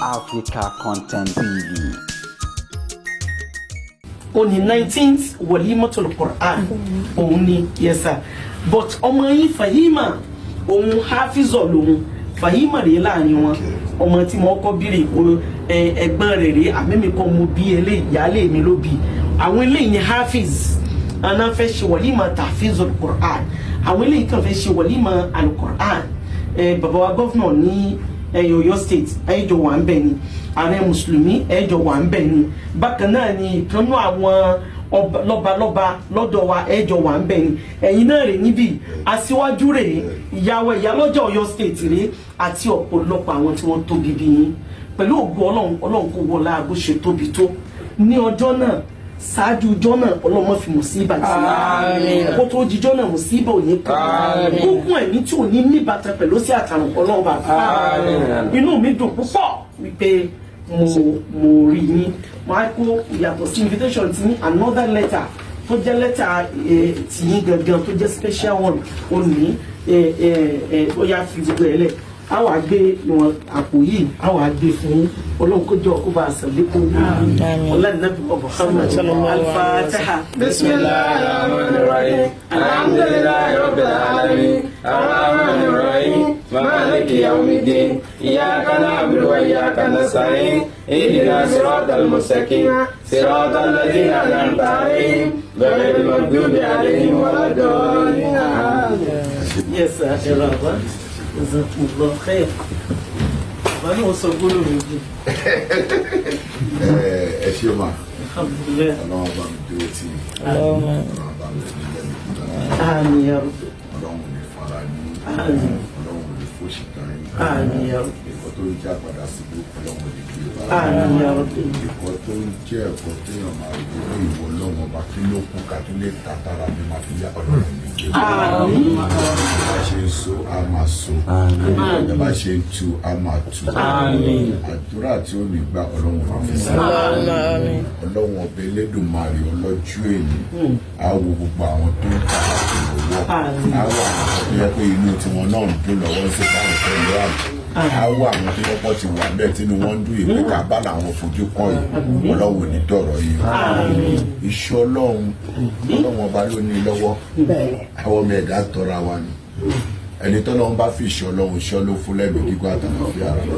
Africa Content TV. Ó ní 19th Walimatul Quran òun ni. Yes sir, but ọmọ yín Fahima, òun hafizọ lòun. Fahima rèé láàrin wọn, ọmọ tí mo kọ́ bí rè o, ẹ̀gbọ́n rẹ̀ rèé. Àmì kọ́ mo bí eléyìí, ìyáálé mi ló bí àwọn eléyìí ni hafiz. Àná fẹ́ ṣe walima tahfizul Quran, àwọn eléyìí kàn fẹ́ ṣe walima al-Quran. Bàbá wa governor ní Ọ̀yọ́ State, ẹjọ wà ń bẹ ni. Ààrẹ mùsùlùmí, ẹjọ wà ń bẹ ni. Bákan náà ni ìkànnú àwọn lọ́balọ́ba lọ́dọ̀ wa, ẹjọ wà ń bẹ ni. Ẹ̀yin náà rè níbí, aṣíwájú rè, ìyàwó ìyálọ́jà Ọ̀yọ́ State rè, àti ọ̀pọ̀lọpọ̀ àwọn tí wọ́n tóbi bí yín. Pẹ̀lú ògo Ọlọ́run, Ọlọ́run kò wọlá bó ṣe tóbi tó ní ọjọ́ náà. Ṣáájú ọjọ́ náà, Ọlọ́run má fi mùsíbà tí kó tó dijọ́ náà, mùsíbà ò ní kàn gúngún ẹ̀mí tí ò ní níbàtà pẹ̀lú sí àtàrùn. Ọlọ́run bá fún inú mi dùn púpọ̀ wípé mo rí yín. Mo á kó yàtọ̀ sí invitation tí ní another letter tó jẹ́ lẹ́tà tìyín gangan, tó jẹ́ special one. Ó ní ó yá, fi gbogbo ẹ̀ lẹ̀, a wàá gbé ìwọ̀n àpò yìí, a wàá gbé fún Ọlọ́run kó jọ kó bá a sàn lẹ́kọ̀ọ́ ọlọ́run nàbí Muhammad. Al-Fatiha. بسم الله الرحمن الرحيم. الحمد لله رب العالمين. الرحمن الرحيم. مالك يوم الدين. إياك نعبد وإياك نستعين. اهدنا صراط المستقيم، صراط الذين أنعمت عليهم، غير المغضوب عليهم ولا الضالين. Yes sir. Ẹ̀rọ àbá, jazakumullahu khair. Bàbá náà sọ gbólóhùn méjì. Ẹ ṣe mà. Alhamdulillah. Ọlọ́run bá mi dúró tì í, Ọlọ́run bá mi fi lẹ́nu kúta. Àmín ya Rabbi. Ọlọ́run ò ní fara ní. Àmín. Ọlọ́run ò ní fòṣìkà yín. Àmín ya Rabbi. Ẹ̀kọ́ tó ń já padà síbò, Ọlọ́run ò ní gbé wa. Àmín ya Rabbi. Ẹ̀kọ́ tó ń jẹ́ ẹ̀kọ́ téèyàn máa rò pé ìwọ Ọlọ́run ọba, kí ló kú ká tó lè tàtàrà mi máa fi yá, Ọlọ́run ò ní gbé wa. Àmín. Bá ṣe ń so, a máa so. Ẹ bá ṣe ń tu, a máa tu. Àdúrà tí ó ní gbà, Ọlọ́run máa fi sí. Ọlọ́run ọbẹ̀ Elédùmarè ọlọ́jú èyí á wo gbogbo àwọn tó ń ta lọ́wọ́. Àmín. Á wọ àwọn tó yẹ pé inú tiwọn náà ń dùn lọ́wọ́ sí báwọn fẹ́ lọ́ àmì. Á wọ àwọn tó yẹ pọ̀ ti wà bẹ́ẹ̀ tínú wọn ń dùn ìpè ká bá làwọn fojú kọ́ yìí. Ọlọ́run ò ní dọ̀rọ̀ yìí o. Iṣẹ́ Ọlọ́run, Ọlọ́run ọba ló ní lọ́wọ́. Àwọn ọmọ ẹ̀dá tọra wa ni. Ẹni tọ́lọ́run bá fi ìṣọ́ Ọlọ́run ṣọ́ ló fún lẹ́mìí gígùn àtàlàfíà rẹ̀.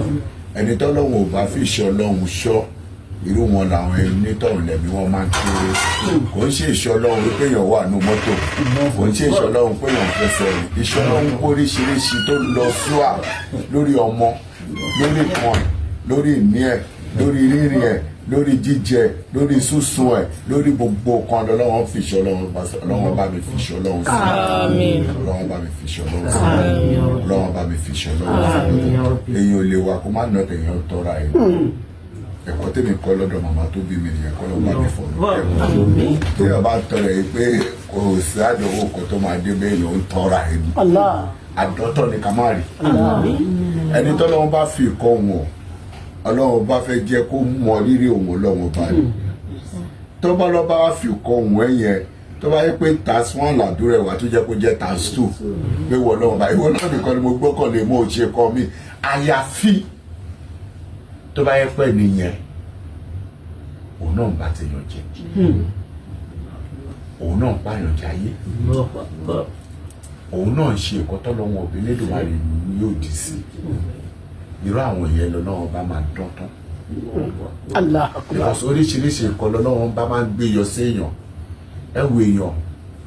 Ẹni tọ́lọ́run ò bá fi ìṣọ́ Ọlọ́run ṣọ́, irú wọn làwọn onítọ̀hún lẹ́mí wọn máa ń kéré. Kò ń ṣe ìṣọ́ Ọlọ́run wípé èèyàn wà nù mọ́tò, kò ń ṣe ìṣọ́ Ọlọ́run pé èèyàn fẹsẹ̀ rìn. Ìṣọ́ Ọlọ́run kó oríṣiríṣi tó lọ síwà lórí ọmọ, lórí kan ẹ̀, lórí ìní ẹ̀, lórí rírìn ẹ̀, lórí jíjẹ, lórí sísun ẹ̀, lórí gbogbo kan lọ́wọ́ fi ìṣọ́ Ọlọ́run bá. Ọlọ́run bá mi fi ìṣọ́ Ọlọ́run sí. Ọlọ́run bá mi fi ìṣọ́ Ọlọ́run sí. Ọlọ́run bá mi fi ìṣọ́ Ọlọ́run sí. Èèyàn ò lè wà kó má nà tẹ̀yàn tọ́ra ẹ̀. Ẹ̀kọ́ tèmi kọ́ lọ́dọ̀ màmá tó bí mi nìyẹn, kọ́ ló bá mi fọ̀ lọ́kẹ́. Tí o bá tọrọ yìí pé kò sí àdánwò kan tó máa dé bẹ́ẹ̀, yóò ń tọ́ra ẹ̀ ní àdọ́tọ̀ ni ká má rí. Ẹni tọ́lọ́run bá fi kọ́ wọn, Ọlọ́run bá fẹ́ jẹ́ kó mọ rírì òun. Ọlọ́run bá rí tó bá lọ́ bá wá fi kọ́ òun ẹ̀ yẹn, tó bá yẹ pé times one làdúrà ẹ̀ wá, tó jẹ́ kó jẹ́ times two, pé wọ́n Ọlọ́run bá ìwọ náà nìkan ni mo gbọ́kànlé, mo ò ṣe kọ́ mi. Àyàfi tó bá yẹ pé nìyẹn, òun náà ń bá tèèyàn jẹ, òun náà ń pààyàn jáyé, òun náà ń ṣe ẹ̀kọ́ tọ́lọ́wọ́n òbí Lédùmarè yóò dì sí. Irú àwọn yẹn lọ́wọ́ bá máa dán tán. Allah akbar. Because oríṣiríṣi nǹkan lọ́wọ́ bá máa ń gbé yọ séèyàn. Ẹ wo èèyàn,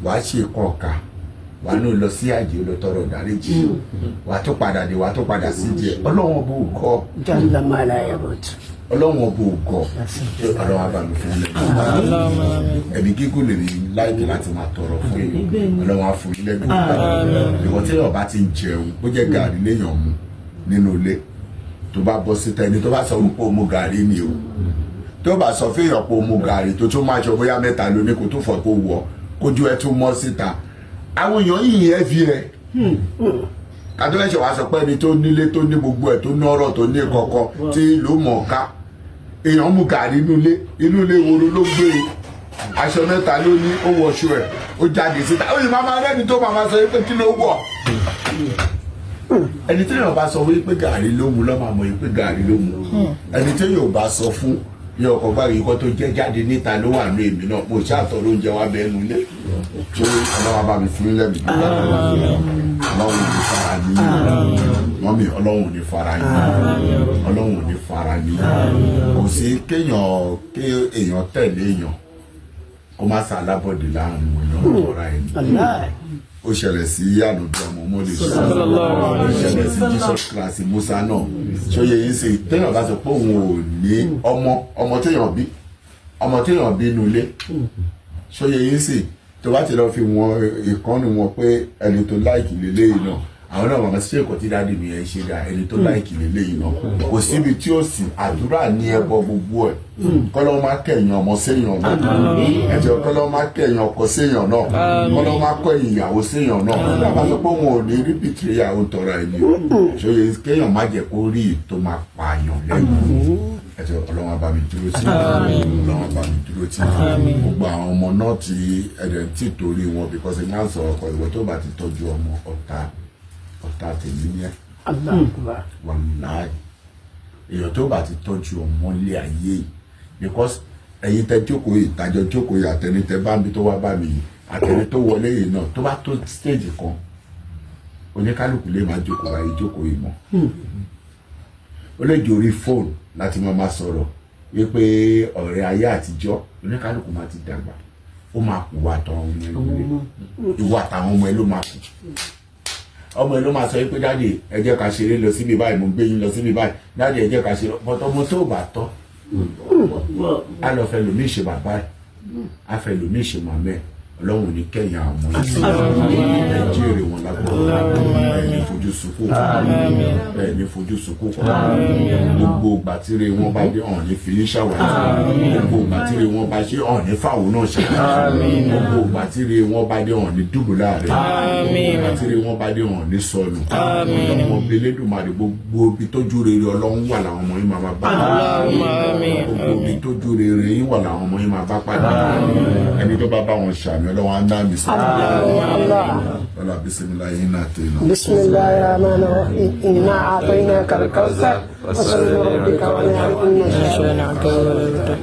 wàá ṣe nǹkan ọ̀kà, wàá ní lọ sí àjẹ́, lọ tọrọ ìdáríjì, wàá tó padà dé, wàá tó padà sí díẹ̀. Ọlọ́wọ́n bò gọ́. Jalla ma la yamut. Ọlọ́wọ́n bò gọ́. Ọlọ́wọ́n bá mi fún lẹ́nu ẹ̀mí gígùn lè ní láìpẹ́ láti máa tọrọ fún yín. Ọlọ́wọ́n á fún yín lẹ́nu. Ìwọ tí èèyàn bá ti ń jẹun, bó jẹ́ gàrí léèyàn mu nínú ilé, tó bá bọ́ síta, ẹni tó bá sọ wípé ó mu gàrí ni o, tó bá sọ fún èèyàn pé ó mu gàrí, tó tún máa ṣe bóyá mẹ́ta lóní, kó tó fọ̀, kó wọ̀, kójú ẹ tún mọ́ síta, àwọn èèyàn yìí ẹ fi ẹ kátó ẹ̀ṣẹ̀ wá sọ pé ẹni tó nílé, tó ní gbogbo ẹ̀, tó ní ọ̀rọ̀, tó ní kọ̀kọ̀ tí ìlú mọ̀ ká, èèyàn mú gàrí inú ilé, inú ilé woro ló gbé e, aṣọ mẹ́ta ló ní, ó wọṣọ ẹ̀, ó jáde síta, ó yìí máa rẹ́ni tó máa sọ pé kí ló wọ̀. Ẹni tí yóò bá sọ wípé gàrí ló mu lọ́mọ àmọ́ wípé gàrí ló mu. Ẹni tí yóò bá sọ fún yóò kọ́ gbàgbé ikọ́ tó jẹ́ jáde níta ló wà ní èmi náà, mo ṣàtọ̀ lóúnjẹ wa bẹ́ẹ̀ nu ilé. Ṣé Ọlọ́wọ́ bá mi fún lẹ́mìí? Ọlọ́run ò ní fara ní mọ́mí, Ọlọ́run ò ní fara yín, Ọlọ́run ò ní fara ní. Kò sí kéèyàn kéèyàn tẹ̀lé èèyàn kó má sa alábọ̀dé láàrin èèyàn tọ́ra ẹni. Ó ṣẹlẹ̀ sí ànàbí ọmọ mọ́lẹ̀, ó ṣẹlẹ̀ sí Jesus Christ, Musa náà. Ṣóye yín sí? Téèyàn bá sọ pé òun ò ní ọmọ, ọmọ téèyàn bí, ọmọ téèyàn bí nulẹ̀, ṣóye yín sí? Tó bá ti lọ fi wọn ìkànnì wọn pé ẹni tó like lélẹ́yìí náà, àwọn náà màmá sí ẹ̀kọ́ tí daddy mi yẹn ṣe dá ẹni tó like lélẹ́yìí náà, kò síbi tí ó sì àdúrà ní ẹbọ gbogbo ẹ̀. Kọ́lọ́ má kẹ̀yìn ọmọ séèyàn náà ẹ̀jẹ̀, kọ́lọ́ má kẹ̀yìn ọkọ séèyàn náà, kọ́lọ́ má kọ̀yìn ìyàwó séèyàn náà. Kọ́lọ́ bá sọ pé òun ò ní rí betrayal, ó tọrọ ẹni o. Ṣòye kéèyàn má jẹ́ kó rí tó máa pààyàn lẹ́nu ẹ̀jẹ̀. Ọlọ́run á bá mi dúró tì, Ọlọ́run á bá mi dúró tì gbogbo àwọn ọmọ náà tí ẹ̀dẹ̀ ń tì torí wọn, because ẹ máa ń sọ ọkọ ìwọ tó bá ti tọ́jú ọmọ, ọ̀tá ọ̀tá tèmi yẹn. Wàláì, èèyàn tó bá ti tọ́jú ọmọ lé ayé yìí, because ẹ̀yin tẹ́ jókòó yìí, tàjọ jókòó yìí, àtẹni tẹ́ bá mi tó wá bá mi yìí, àtẹni tó wọlé yìí náà, tó bá tó stage kan, oníkálukú lè máa jókòó báyìí jókòó yìí mọ́. Ó lè jẹ́ orí fóònù láti máa sọ̀rọ̀ wípé ọ̀rẹ́ ayé àtijọ́. Oníkálukú máa ti dàgbà, ó máa kú wà tán ọmọ ẹ lórí ìwà àtàwọn ọmọ ẹ ló máa kú. Ọmọ ẹ ló máa sọ wípé, "Daddy, ẹ jẹ́ ká ṣeré lọ síbi báyìí, mo gbé yín lọ síbi báyìí. Daddy, ẹ jẹ́ ká ṣeré." Bọ́tọ̀ ọmọ tó bá tọ́ á lọ fẹ́ lòmíì ṣe bàbá ẹ̀, á fẹ́ lòmíì ṣe màmá ẹ̀. Ọlọ́run ní kẹ́yìn àwọn ọmọ yìí, ẹ jèrè wọn lágbó. Ẹ ní fojú sunkún, ẹ ní fojú sunkún. Gbogbo ìgbà tí ire wọn bá dé, ọ̀hún ní fi yín ṣàwàtì. Gbogbo ìgbà tí ire wọn bá ṣe, ọ̀hún ní fáwọn náà ṣàwàtì. Gbogbo ìgbà tí ire wọn bá dé, ọ̀hún ní dùbúlẹ̀ rẹ̀. Gbogbo ìgbà tí ire wọn bá dé, ọ̀hún ní sọnù. Ọmọ Elédùmarè, gbogbo ibi tójú rere Ọlọ́run wà làwọn ọmọ yín máa bá. Gbogbo ibi tójú rere yín wà làwọn ọmọ yín máa bá pàdé. Ẹni tó bá bá wọn ṣàmì, Ọlọ́run á dá mi sí. Ọlá bisimilayi yín náà tẹ̀ náà. بسم الله الرحمن الرحيم، إنا أعطيناك الكوثر، فصل لربك وانحر، إن شانئك هو الأبتر.